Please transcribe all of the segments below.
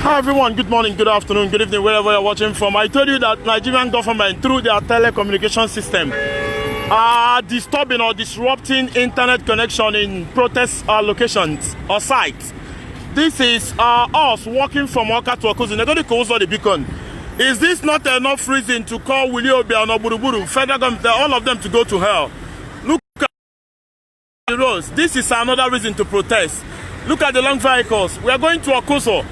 Hi everyone, good morning, good afternoon, good evening, wherever you're watching from. I told you that Nigerian government, through their telecommunication system, are disturbing or disrupting internet connection in protest locations or sites. This is us walking from Awka to Awkuzu. Negodi ka ụzọ dị biko. Is this not enough reason to call Willie Obiano Gburugburu, federal government, all of them to go to hell? Look at the roads. This is another reason to protest. Look at the long vehicles. We are going to Awkuzu.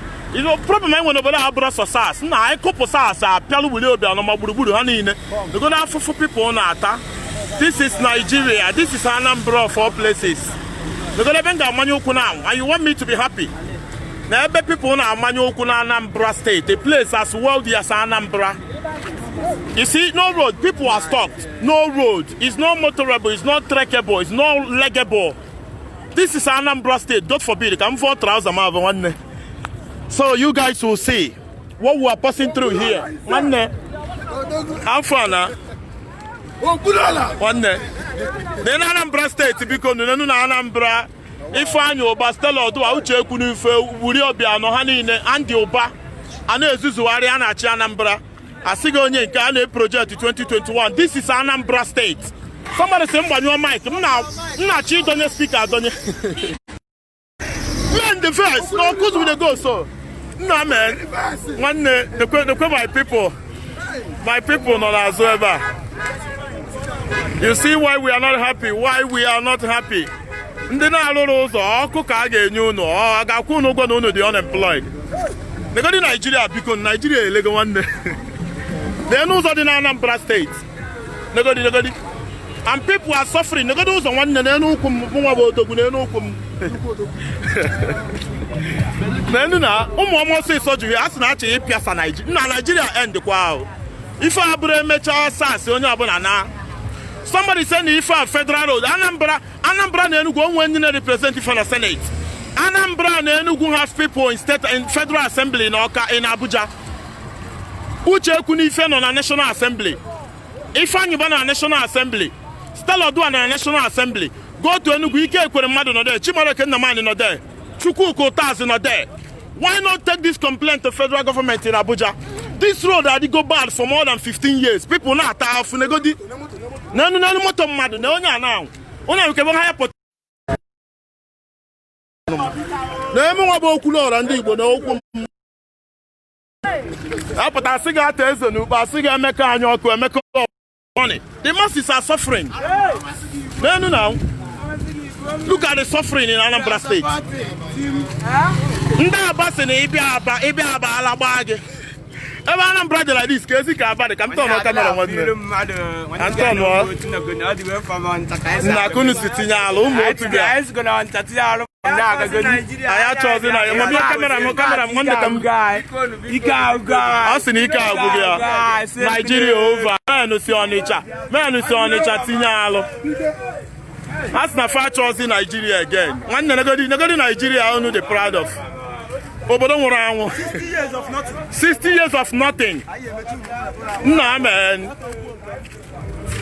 Problem anyị nwere n'obodo a abụrụ sọ SARS. Nna anyị kụpụ SARS apịalụ Willie Obiano ma gburugburu ha niile. Legodo afụfụ people na-ata. This is Nigeria. This is Anambra of all places. Legodo ebe m ga-amanye ụkwụ now and you want me to be happy? Na ebe people na-amanye ụkwụ na Anambra State, a place as wealthy as Anambra. You see, no road. People are stopped. No road. It's not motorable. It's not trekkable. It's not leggable. This is Anambra State. God forbid. Ka m fọ trouser m abụ nwanne. So you guys will see what we are passing through here. Nwanne. Afọ na. Nwanne. Na Anambra State, biko, nụnụ na Anambra. Ifeanyi Ụba, Stella Odua, Uche Ekwunife, Willie Obianọ, ha niile, Andy Ụba a na-ezuzugharị a na-achị Anambra. Asị gị onye nke a na-eproject 2021. This is Anambra State. Somebody sị m gbanyụọ mic m na m na-achọ ịdọnye speaker adọnye. Men the first no Awkuzu we dey go so. Nna men, nwanne, nekwe nekwe my people. My people nọ n'azụ ebe a. You see why we are not happy? Why we are not happy? Ndị na-alụrụ ụzọ ọkụ ka a ga-enye unu, ọ ga-akwụ unu ụgwọ na unu dị unemployed. Negodi Naijiria biko, Naijiria elego nwanne. Lee ụzọ dị na Anambra State. Negodi negodi. And people are suffering. Negodi ụzọ nwanne n'elu ụkwụ m, mụ nwa bụ odogwu n'elu ụkwụ m. N'elu na ụmụ ọma ọsịsọ juru ya, a sị na achọ ịpịasa Naijiria. Na Naijiria end kwa ahụ. Ife a bụrụ emechaa SARS onye ọbụla na somebody say na ife a federal road. Anambra, Anambra na Enugu onwe ndị na-represent ife na Senate. Anambra na Enugu have people in state, in Federal Assembly na Ọka, in Abuja. Uche Ekwunife nọ na National Assembly. Ifeanyi Uba na National Assembly. Stella Odua na National Assembly. Go to Enugu, Ike Ekweremadu nọ there, Chimaroke Nnamani nọ there, Chukwuka Utazi nọ there. Why not take this complaint to federal government in Abuja? This road adịgo bad for more than 15 years. People na-ata afụ. Negodi n'enu n'elu moto mmadụ na onye a na onye a nke bụ ha ya pụta na eme nwa bụ Okwuluọra ndị Igbo na okwu m apụta asị gị ata eze n'ukpe asị gị emeka anyị ọkụ emeka money. The masses are suffering. N'enu now, look at the suffering in Anambra State. Ndị Aba sị na ịbịa Aba, ịbịa Aba ala gbaa gị. Ebe Anambra dị like this, ka ezi ka Aba dị ka m tọnụ camera nwanne. Anton ọ nna kunu si tinye ala ụmụ otu bịa anyị achọghịzi na ya mabịa camera m, camera m nwanne ka m. Ọ sị na ike agwụghị ya. Naijiria over. Men si Ọnịcha, men si Ọnịcha tinye alụ. Ha sị na fa achọghịzi Naijiria again. Nwanne, negodi negodi Naijiria unu dị proud of. Obodo nwụrụ anwụ, 60 years of nothing. Nna men.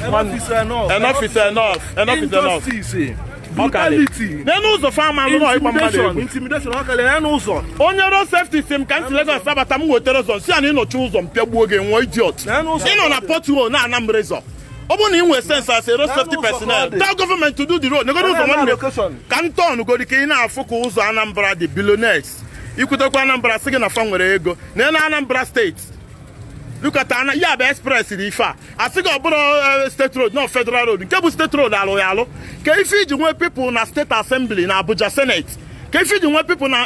Enough is enough. Enough is enough. Enough is enough. Injustice. Ọ karịrị. Brutality. N'elu ụzọ fama alụ nọ ịgba mmadụ Intimidation. egwu. Intimidation. Ọ karịrị n'elu ụzọ. Onye road safety si m ka m si Lagos abata m wetara ụzọ si ya na ịnọchi ụzọ m pịagbuo gị nwa idiot. N'elu ụzọ. Ị nọ na pothole na-ana m rezọ. Ọ bụrụ na ị nwere sense as a road safety N'elu ụzọ personnel, ka ọ dị. tell government to do the road. Negodi ụzọ Onye na nwanne. location. Ka m tọn godi ka ị na-afụ ka ụzọ Anambra dị. Billionaires ikwutekwa Anambra sị gị na fa nwere ego na na Anambra State. Lukata ana ya bụ express dị ife a asị gị ọ bụrụ state road, no federal road nke bụ state road alụ ya alụ ka ife iji nwee people na State Assembly na Abuja, Senate, ka ife iji nwee people na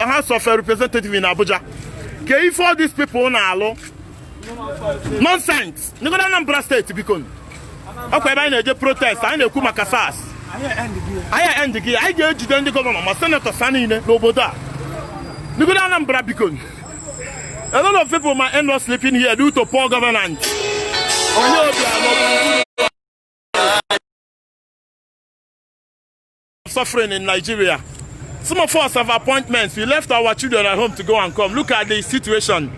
House of Representative in Abuja, ka ife all these people na-alụ. Nonsense. Negodo Anambra State biko. Ọkwa ebe anyị na-eje protest, anyị na-ekwu maka SARS. Anyị end gị, anyị ga-ejide ndị governor ma senators ha niile n'obodo a. Negodo Anambra biko. A lot of people might end up sleeping here due to poor governance. Onye Obianọ. Suffering in Nigeria. Some of us have appointments. We left our children at home to go and come. Look at the situation.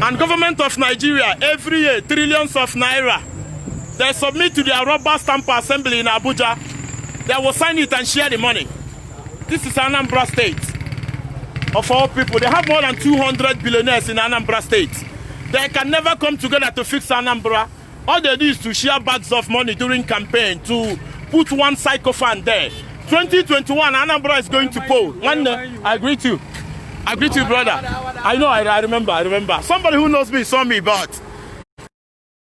And government of Nigeria, every year, trillions of naira. They submit to their rubber stamp assembly in Abuja. They will sign it and share the money. This is Anambra State. Of all people, they have more than 200 billionaires in Anambra State. They can never come together to fix Anambra. All they do is to share bags of money during campaign to put one sycophant there. 2021, Anambra is going to poll. One, I greet you. I greet you, brother. I know, I remember, I remember. Somebody who knows me saw me, but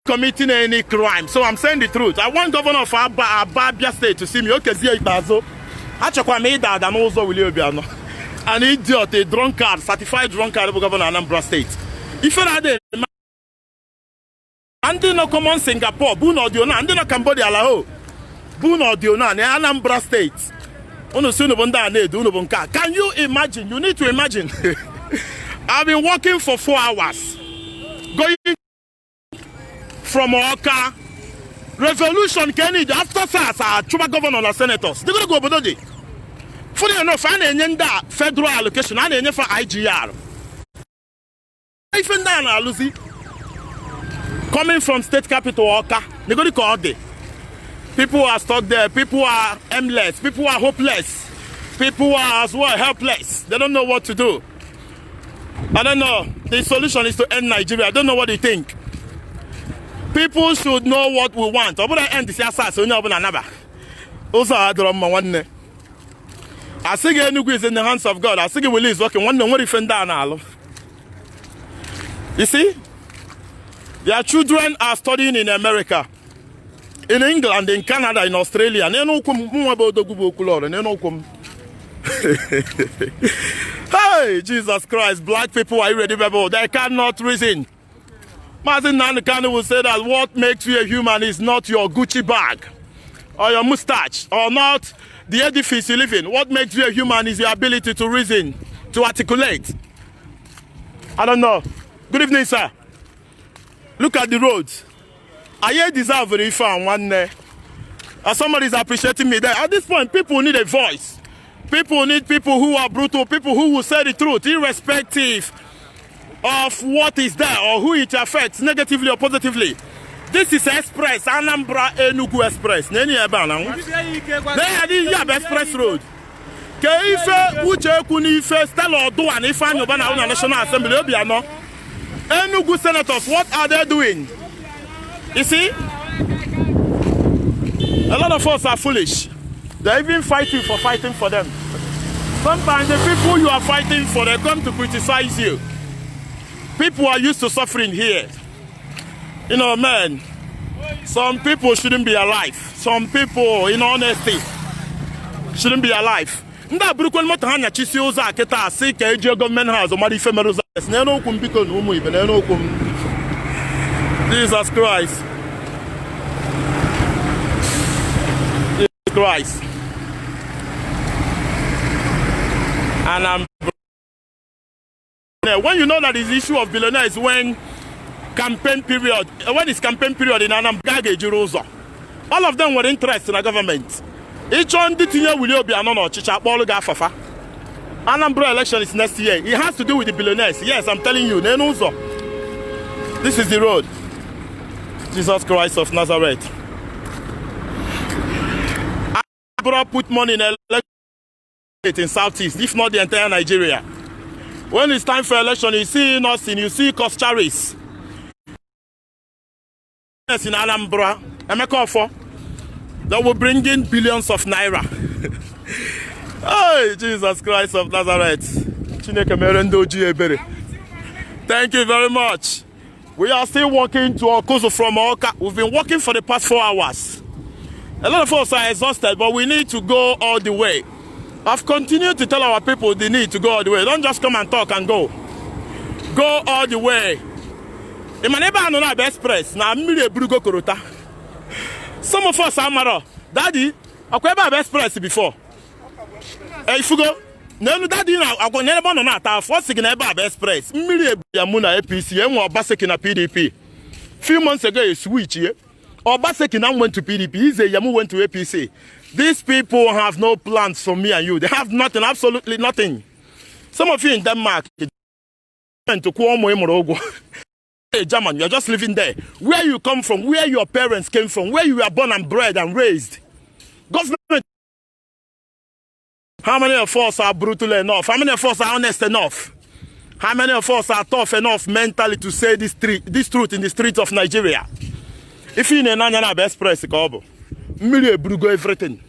committing any crime. So I'm saying the truth. I want governor of Abia State to see me. Okay, zie ikpeazụ. Achọkwa m ịda ada n'ụzọ Willie Obianọ. An idiot, a drunkard, certified drunkard bụ governor Anambra State. Ife na-adị eme ndị nọ common Singapore bụ na ọdịo na ndị nọ Cambodia Laos bụ na ọdịo na na Anambra State. Unu si unu bụ ndị a na-edu unu bụ nke a. Can you imagine? You need to imagine. I've been walking for 4 hours going from Awka. Revolution ka need after SARS achụba governor na senators. Dịgoro ka obodo dị. Funny enough, a na-enye ndị a federal allocation, a na-enyefe IGR. Ife ndị a na-alụzi coming from state capital Awka, negodi ka ọ dị. People are stuck there, people are aimless, people are hopeless, people are as well helpless. They don't know what to do. I don't know. The solution is to end Nigeria. I don't know what they think. People should know what we want. Ọ bụrụ end si asas onye ọbụla naba. Ụzọ a dọrọ mma, nwanne. Asị gị Enugu is in the hands of God. Asị gị Willie is working. Nwanne, nwere ife ndị a na-alụ. You see? Their children are studying in America, in England, in Canada, in Australia. N'enu ụkwụ m, nwa bụ odogwu bụ okwuluọrụ, n'enu ụkwụ m. Hey, Jesus Christ, black people are irredeemable. They cannot reason. Mazi Nnamdi Kanu will say that what makes you a human is not your Gucci bag or your mustache or not the edifice you live in. What makes you a human is your ability to reason, to articulate. I don't know. Good evening, sir. Look at the roads. I deserve ife a, nwanne. Somebody is appreciating me there. At this point, people need a voice. People need people who are brutal, people who will say the truth, irrespective of what is there or who it affects negatively or positively. This is Express, Anambra Enugu Express. Neni ebe a na na ya dị ya bụ Express Road. Ka ife uche ekwu n'ife Stella Odua na Ifeanyi Uba na National Assembly Obiano. Enugu senators, what are they doing? You see? A lot of us are foolish. They even fight you for fighting for them. Sometimes the people you are fighting for, they come to criticize you. People are used to suffering here. Man, some people shouldn't be alive. Some people, in honesty, shouldn't be alive. Ndị a burukwa moto ha nyachisi ụzọ a kịta asị ka eji government house mara ife mere ụzọ a. N'elu okwu m, biko, na ụmụ ibe, n'elu okwu m. Jesus Christ. Jesus Christ. And I'm when you know that this issue of billionaires when campaign period, when it's campaign period in Anambra ga-ejiri ụzọ, all of them nwere interest na government. Ịchọ ndị tinye Willie Obianọ n'ọchịchị, akpọọlụ gị afafa. Anambra election is next year. It has to do with the billionaires. Yes, I'm telling you. N'elu ụzọ, this is the road. Jesus Christ of Nazareth. Anambra put money in election in Southeast, if not the entire Nigeria. When it's time for election, you see Nothing, you see Coscharis in Anambra, Emeka Offor, that will bring in billions of naira. Hey, Jesus Christ of Nazareth. Chineke mere ndị ojii ebere. Thank you very much. We are still walking to Awkuzu from Awka. We've been walking for the past 4 hours. A lot of us are exhausted, but we need to go all the way. I've continued to tell our people the need to go all the way. Don't just come and talk and go. Go all the way. Ị ma na ebe a nọ na-abịa express na mmiri eburugo korota. Some of us amarọ. Daddy, ọkwa ebe a bụ express before. Ifugo n'elu daddy na agwa n'ebe ọ nọ na-ata afọ, ọ sị gị na ebe a bụ express. Mmiri ebu ya mụ na APC enwe Obaseki na PDP. Few months ago e switch ye. Obaseki now went to PDP. Ize-Iyamu went to APC. These people have no plans for me and you. They have nothing, absolutely nothing. Some of you in Denmark, to kwụọ ụmụ ị mụrụ ụgwọ. Hey, German, you're just living there. Where you come from, where your parents came from, where you were born and bred and raised. Government. How many of us are brutal enough? How many of us are honest enough? How many of us are tough enough mentally to say this truth in the streets of Nigeria? If ị na-ene anya na bụ express ka ọ bụ mmiri eburugo everything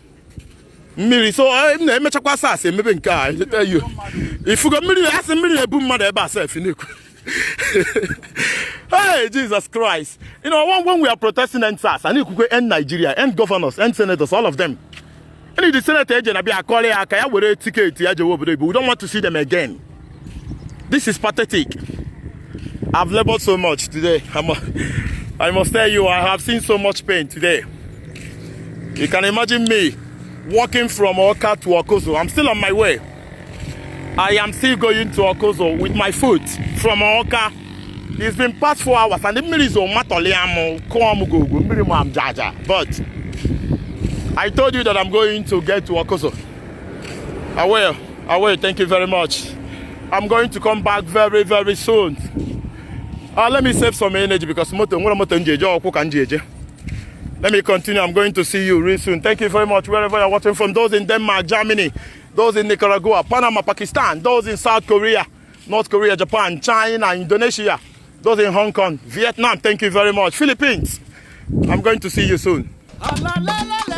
mmiri, so m na-emechakwa SARS emebe nke a. I tell you, ifugo mmiri asị mmiri na-ebu mmadụ ebe a sef na-ekwu. Hey, Jesus Christ. When we are protesting End SARS, and ekwukwe end Nigeria, end governors, end senators, all of them. Any the senator eje na bịa akọrọ ya aka ya were ticket ya jewe obodo oyibo. We don't want to see them again. This is pathetic. I've labored so much today. I must tell you, I have seen so much pain today. You can imagine me walking from Awka to Awkuzu. I'm still on my way. I am still going to Awkuzu with my foot from Awka. It's been past 4 hours and the mmiri is on matoliamo go mmiri ma am jaja. But I told you that I'm going to get to Awkuzu. I will. I will. Thank you very much. I'm going to come back very, very soon. Let me save some energy because moto, nwere moto m ji eje ọkwụ ka m ji eje. Let me continue. I'm going to see you real soon. Thank you very much wherever you're watching from. Those in Denmark, Germany, those in Nicaragua, Panama, Pakistan, those in South Korea, North Korea, Japan, China, Indonesia, those in Hong Kong, Vietnam. Thank you very much. Philippines. I'm going to see you soon. La la la.